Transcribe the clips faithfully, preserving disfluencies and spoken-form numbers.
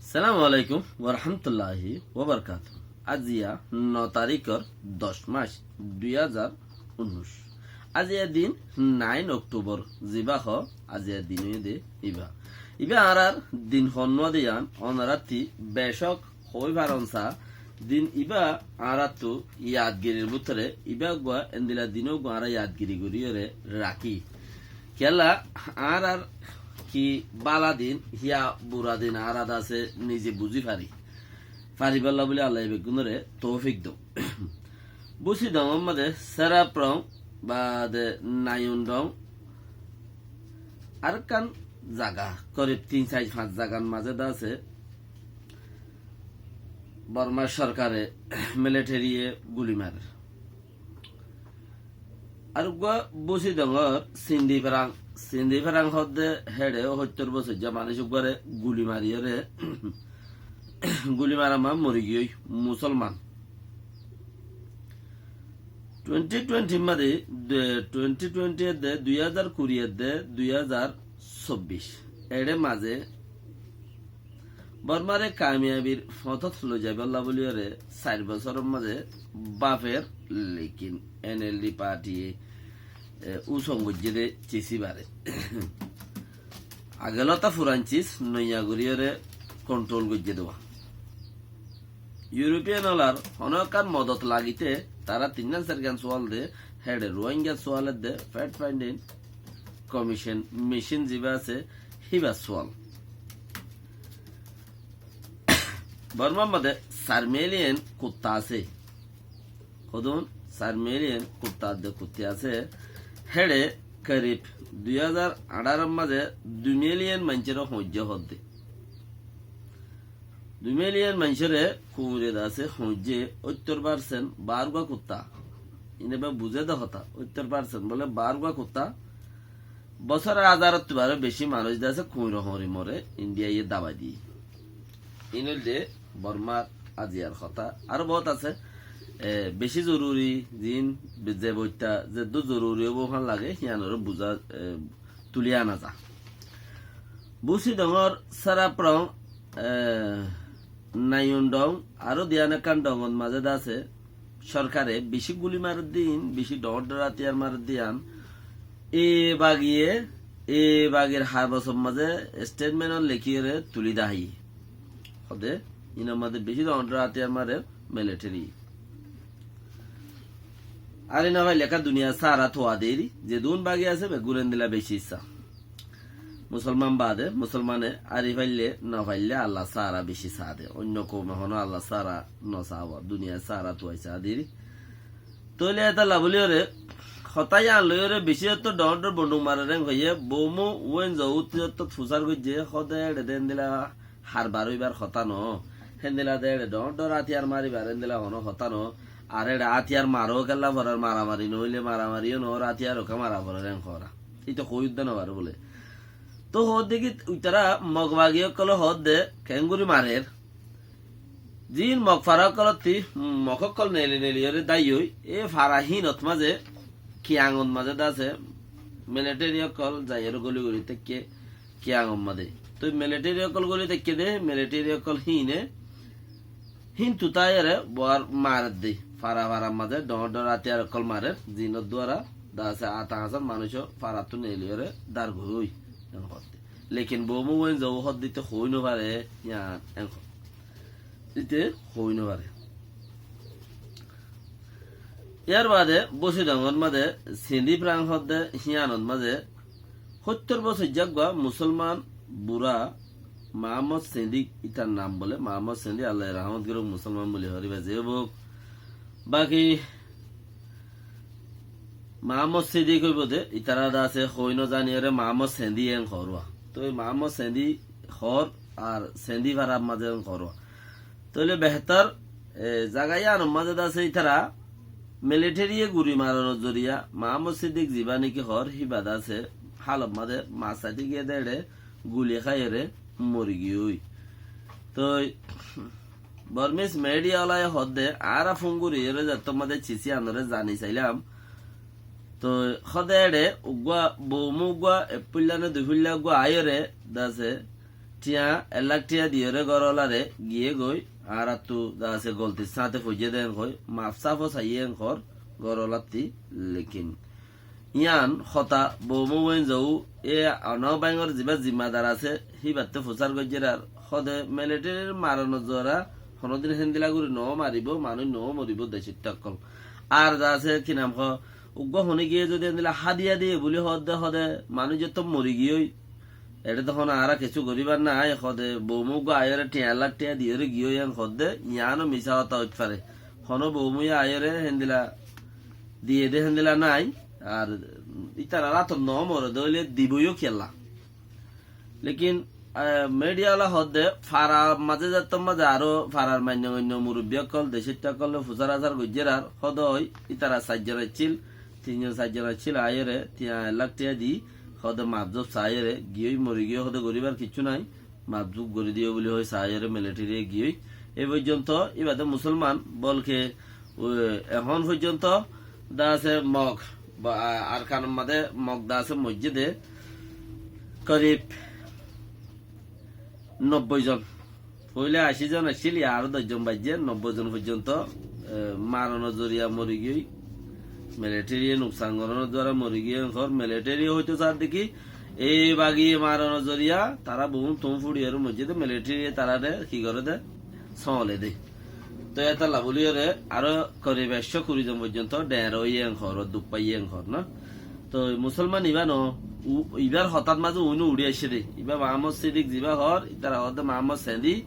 Assalamu alaikum warahmatulláhi wabarakátuhu. Aziya no tarikor doc mac dui házar unnúic. Aziya din nain Oktubor, zibá hoó aziya din óiye dé ibá. Ibá añárar din honnúa de yián onorátti becók hoói faron sa, din ibá añáráttu yadgirir bútore ibá uggúa endila din uggúa añára yadgiri goríyore rakí. Kiyólla añárar ki bála din, híya bura din añára de asé nize buzí fari. Faribálla bóli Allaye beggúnore toufik douk. Busidongor mazé Seraprong baade Nayundong arekkán zaga, korib tin, sair, fañs zagar mazé de asé Bormar sorkare, militariye guli marer. Ar uggúa Busidongor Sindi Ferang, Sindi Ferang hoódde héçe óttor bosóijja manúic uggúare guli mariyóre, guli mara ma mori giyói, musolman. Twenty twenty mazé, de, twenty twenty edde, dui házar kuri edde, dui házar sobbic. Eçe mazé Bormare kamiyabir fotót loi zaibálla bóliyoré sair bosóror mazé báfer, lekin N L D partiye, e, usong goijjé dé cis ibáre. Age lóta furan cis noiya goríyoré kontrol goijjé dé. European ólar honó ekkán modot lagité tará tinnán sairgán suwal de, héçe Rohingya suwal edde, fact finding commission, machine zibá asé, híbar suwal. Bormar modé sair million kutta asé. Hodún? Sair million kutta edde kutti asé. Héçe korib dui házar añçáror mazé dui million maincóre hoóijje hoódde. Dui million maincóre kuñire de asé hoóijje óttor percent baárgua kutta. Ine ba buzé de hotá, óttor percent bóle baárgua kutta. Bosóre házarottu baró bicí manúic de asé kuñiro hoóri more, Indiaye dabai diyé. Iín óilde Bormar aziyar hotá. Aró boóut asé, e, bicí zoruri, ziín, ze boitta, zeddúr zoruri óibo hán lage, híanoré buzá, e, tulí ana za. Busidongor Seraprong, e, Nayundong, aró diyan ekkán dongot mazé de asé, sorkare bicí guli marer dé iín, bicí dhoóñr dhoóñr átiyar marer dé yián. E bagiye, e bagir har bosór mazé statement ot lekíyore tulí daháiye. Hode, inor mazé bicí dhoóñr dhoóñr átiyar marer military. Ari no faile ekká duniyar sára tuwa deiri, zedún bagi asé, beggún endilla bicí issá. Musolman baade, musolmane ari faille, no faille Allar sára bicí saá de. Oinno koume honó Allar sára no saá, duniyar sára tuwai saá diri. Tóile étalla bóliyoré, hotá yián loiyoré bicí otto dhoóñr dhoóñr bonduk marer en hoiyé, bomu, uén zou utti otto fusár goijjé, hode éçe de endilla harbar óibar hotá no. Héndilla de éçe dhoóñr dhoóñr átiyar maribar endilla honó hotá no. Ar éçe átiyar maró kella forer, maramari no óile maramari yó no ór, átiyar oká mara forer en hoóra. Íte hoói uddá no fare bóle. Tóu hoódde ki, uitará Mog bagi ókkole hoódde keéngorí marer. Ziín Mog fara ókkolottí, Mog ókkol neli neli yóre dáiyoi, e fara híinot mazé, Kiyangot mazé de asé, military ókkol zaiyóre góli gorí táikke Kiyangot mazé. Tóu military ókkol góli táikke dé, military ókkol híine, híintu táiyore boar marer dé. Fara farar mazé dhoóñr dhoóñr átiyar ókkol marer, ziínor duara de asé at añsor manúic ó farattú neliyóre dár gorí. En hoódde. Lekin bomu uén zou hoódde íte hoói no fare, yián en hoó. Íte hoói no fare. Yar baade Busidongor mazé Sindi Prang hoódde híanot mazé hóttor bosóijja uggúa musolman bura Mahammod Sindi, ítar nam bóle Mahammod Sindi, Allaye rahmot gorouk, musolman buli hoór ibá ze óuk. Baki Mahammod Sidik óibo de, itará de asé, hoói no zaniyóre Mahammod Sendi en hoór. Tói Mahammod Sendi hoór ar Sendi farar mazé en hoór. Tóile behétor, e, zaga yíanor mazé de asé itará militariye guri maronor zoriya Mahammod Sidik zibá niki hoór, híba de asé hálot mazé massáti giyé de éçe guli háiyore mori giyói. Tói Bormis media olaye hoódde, añára fún goríyore zettót mazé cisi anoré zani sailám. Tói hoóde éçe uggúa bomu uggúa ek fuilla né dui fuilla uggúa aiyóre de asé Thiañ, ek lak thiañ diyóre górolare giyé goi, añárattu de asé goltir sáñte foijjé de en hoi, maf sáfo saiyé en hor górolattí, lekin yián hotá boumou en zou, e Onó Baingor zibá zimmadar asé, híbatte fusár goijjér ar hóde militerir maranor zuara honódin héndila gorí no maribóu, manúic no moribóu decóitta ókkol. Ar de asé ki nam hoó, uggúa honé giyé zodi héndila hádiya diyé buli hoódde hóde manúic zotto mori giyói, eçé de hono añára kessú goríbar nái, hóde boumou uggúa aiyóre thiañ lak thiañ diyóre giyói en hoódde, yiáno misá hotá óit fare. Hono boumouye aiyóre héndila diyé de héndila nái, ar ítarar átot no more de óile dibou yó kiyólla. Lekin, ah, midiya ola hoódde farar mazé zettór mazé aró farar mainno mainno murubbi ókkol, decóitta ókkol loi fusár asár goijjér ar hóde ói, ítara sair zon accíl, tin zon sair zon accíl aiyóre, thiañ ek lak thiañ di, hóde maf zof saiyóre, giyói mori giyói hóde goríbar kessú nái, maf zof gorí diyó buli hoi saiyóre militeri giyói. Ei foijjonto íba de musolman, bolke, uh, ehón foijjonto de asé Mog, ba, Arkanor mazé Mog de asé moijjé de korib nobboi zon. Foila aci zon accíl, yar aró doc zon baijjé, nobboi zon foijjonto, eh, maranor zoriya mori giyói. Militeri ye nuksan gorónor duara mori giyói en hor, militeri ye hoito sar de ki, ei bagi maranor zoriya, tará bout tum furi aró moijjé de, militeri ye tarare ki goré de, sóle de. Toi etolla buli ore aró korib ekcó kuri zon foijjonto dheñr óiye en hor, duk faiyé en hor, na? Toi musolman iba no, u-, ibar hotát mazé uino uçí aiccé de. Iba Muhammod Sidik ziba hor, ítara hoódde Muhammod Sendi,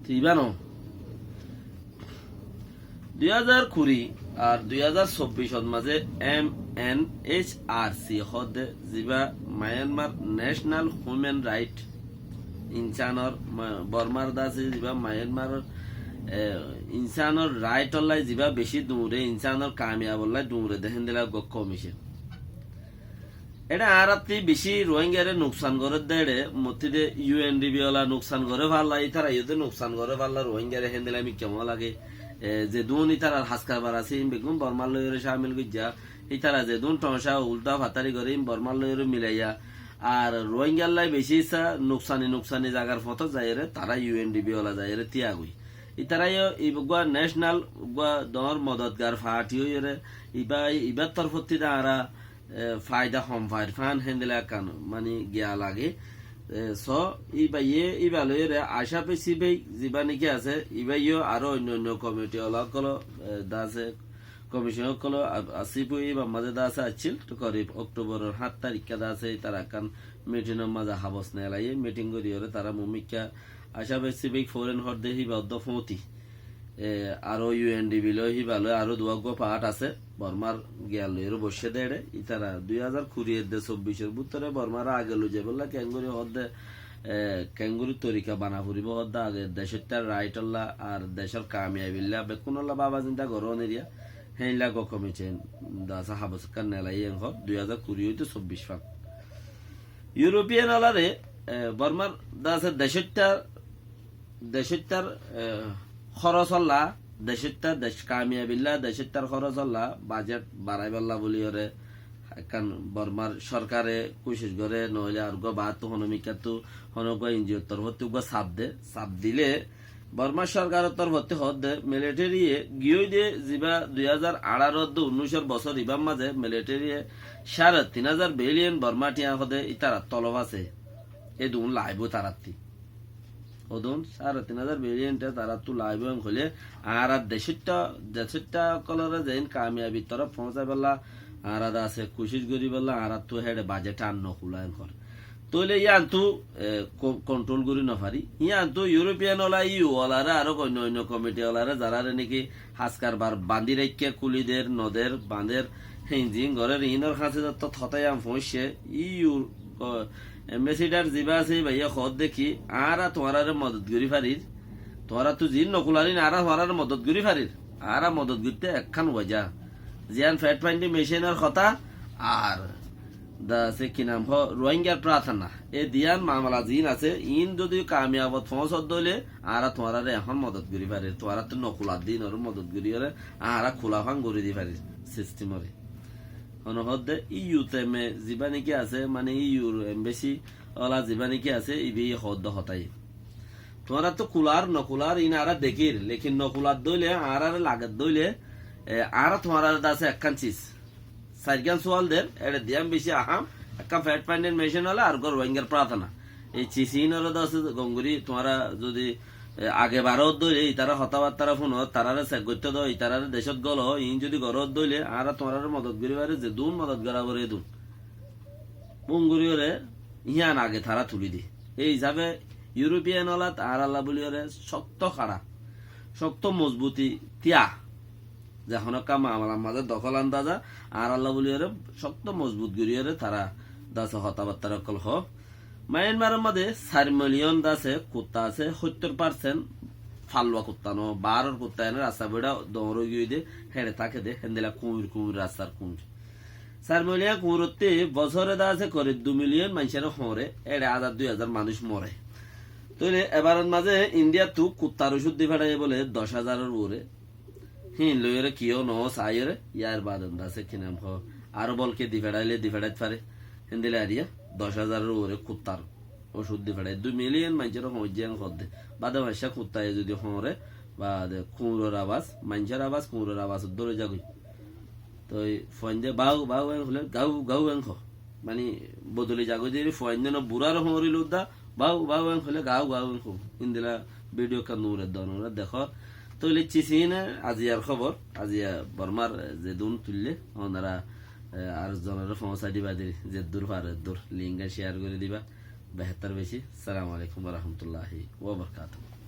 toi iba no. Dui házar kuri ar dui házar sobbic ot mazé M N H R C hoódde ziba Myanmar National Human Right, insánor, ma-, Bormar de asé ziba Myanmar, eh, insánor right olla ziba beci duñre, insánor kamiyab olla duñre de héndila uggúa komicon. Eçé añárattí beci Rohingyare nuksan gorédde eçé, mottí de U N D P ola nuksan goré falla, ítara yó de nuksan goré falla Rohingyare héndila mikká mó lage. Eh, zedún ítarar has karbar asé, ín beggún Bormar loiyóre camil goijjá. Ítara zedún thoñcá ulda fatari goré, ín Bormar loiyóre milaiya. Ar Rohingyar lai beci issá nuksani nuksani zagar fotót zaiyóre, tará U N D P ola zaiyóre tíyagoi. Ítara yó iba uggúa national, uggúa doñr modotgar party óiyore, iba, ibar torfótti de añára, eh, faida hom fair fán héndila ekkán mani giya lage. Eh, so, ibaye, iba loiyore Asha Pacific ziba niki asé, iba yó aró oinno oinno komiti ola ókkolo, eh, de asé, komicon ókkolo a-, asé, iba mazé de asé accíl, to korib Oktoboror háñt tarikká de asé, ítara ekkán mitinor mazé habos nelaiye, mitin goriyore tará mumikká Asha Pacific Forum hoódde híba uddá fóñti. E, aró U N D P loi, híba loi aró duwa uggúa part asé, Bormar giyal loi aró boiccé de eçé. Ítara dui házar kuri edde sobbicor bútore Bormare age loi zaibólla kengori hoódde, e, kengori torika bana foribó hoódde age decóttar right olla ar decór kamiyabilla bekkúnolla baba zinta gorón eriya, héinla go komicon de asé habos ekkán nelaiye en hoór, dui házar kuri óite sobbic fán. European oláre, e, Bormar de asé decóttar decóttar, e, hórosolla, decóttar dec-, kamiyabilla decóttar hórosolla bajet baraibálla buliyore ekkán Bormar sorkare kucíc goré, noóile ar uggúa baáttu hono mikkáttú hono uggúa N G O r torfóttu uggúa saf de, saf dile Bormar sorkaror torfóttu hoódde militariye giyói de ziba dui házar añçáro edde unnúicor bosór ibar mazé militariye cáre tin házar billion Borma thiañ hoóde ítarar tolob asé. Edún laibóu tarattí. Odún cáre tin házar billion thiañ tarattú laibóu en hoilé, añára decóitta, decóitta ókkolore zein kamiyabir torof foóñsaibálla, añára de asé kucíc goríbálla, añárattú héçe bajet ar nokulá en hor. Tóile yíantu, e, ko-, kontrol gorí nofari. Yíantu European ola, E U olaré, aró oinno oinno komiti olaré, zaráre niki haskar bar bandí raikké, kúli der, noder, bander, héinzin gorér, iínor hañsé zottót hotá yían foóñicce, E U, o, ambassador zibá asé, íbaye hoódde ki, añára tuáñráre modot gorí farir, tuáñráttu ziín nokularín, añára tuáñráre modot gorí farir, añára modot goitté ekkán wajá, ziyán fact finding mission or hotá, ar de asé ki nam hoó, Rohingyar prathana, e diyán mamala ziín asé, iín zodi kamiyabot foóñsodde óile, añára tuáñráre ehón modot gorí farir, tuáñráttu nokular de iínoré modot goríyore, añára kulafán gorí di farir sistimoré. Hono hoódde E U teme zibá niki asé, mane E U r embassy ola zibá niki asé, ibáye hoódde hotá iín. Tuáñrattú kular, no kular, iín añára dekír, lekin no kular dóile, añáráre lager dóile, e, añára tuáñráre dase ekkán cis. Sairgán sual der, éçe diyan beci aham, ekkán fact finding mission óile ar uggwá Rohingyar prarthona. Ei cis iínoré dase gom gorí tuáñra zodi, e, age baró dóile, itará hotábattára fúno, taráre sek goittó do, itará decót golo, iín zodi goró dóile, añára tuáñráre modot gorí fari, zedún modot gorá foré edún. Bunguriyóre híyan age tará tulí di. Ei hísabe European ólat añáralla buliyóre cókto hára, cókto mozbuti tiya. Ze honó ekká mamalar mazé dokól andaza añáralla buliyóre cókto mozbut goríyóre tará dase hotábattára ókkol hoó. Myanmaror mazé sair miliyon dase kutta asé, hóittor parsent falwa kutta no, baáror kutta ene rasta boiçá doóñr ói giyói de, héçe táke de, héndilla kuñir kuñir, rastar kuñir. Sair miliyon kuñirottí bosóre dase korib dui miliyon maincóre hoóñre, éçe házar dui házar manúic more. Tóile ebarot mazé Indiyattú kuttar ocúd di feçáiye bóle doc házaror uore. Híin loiyóre kiyó noó saiyóre, yar baade dase ki nam hoó, aró bolke di feçáile di feçáit fare. Héndilla ariya doc házaror uore kuttar ocúd di feçáiye. Dui miliyon maincóre hoóñijje en hoódde. Baade maincá kuttaye zodi hoóñre, baade kuñiror abas, maincór abas, kuñiror abas dóri zagói. Toi fuainde báu báu en hoilé gáu gáu en hoó. Mani bodoli zagói de, fuainde no, burár hoóñri ludda báu báu en hoilé gáu gáu en hoó. Endilla video ekká nurer dónora dekó. Tóile cis iín aziyar hóbor, aziya Bormar zedún tuille, onora, e, ar zonore foóñsai diba deri, zeddur faro eddur link share gorí diba. Behétor beci. Assalamu alaikum wa rahmatullahi wa barakatuhu.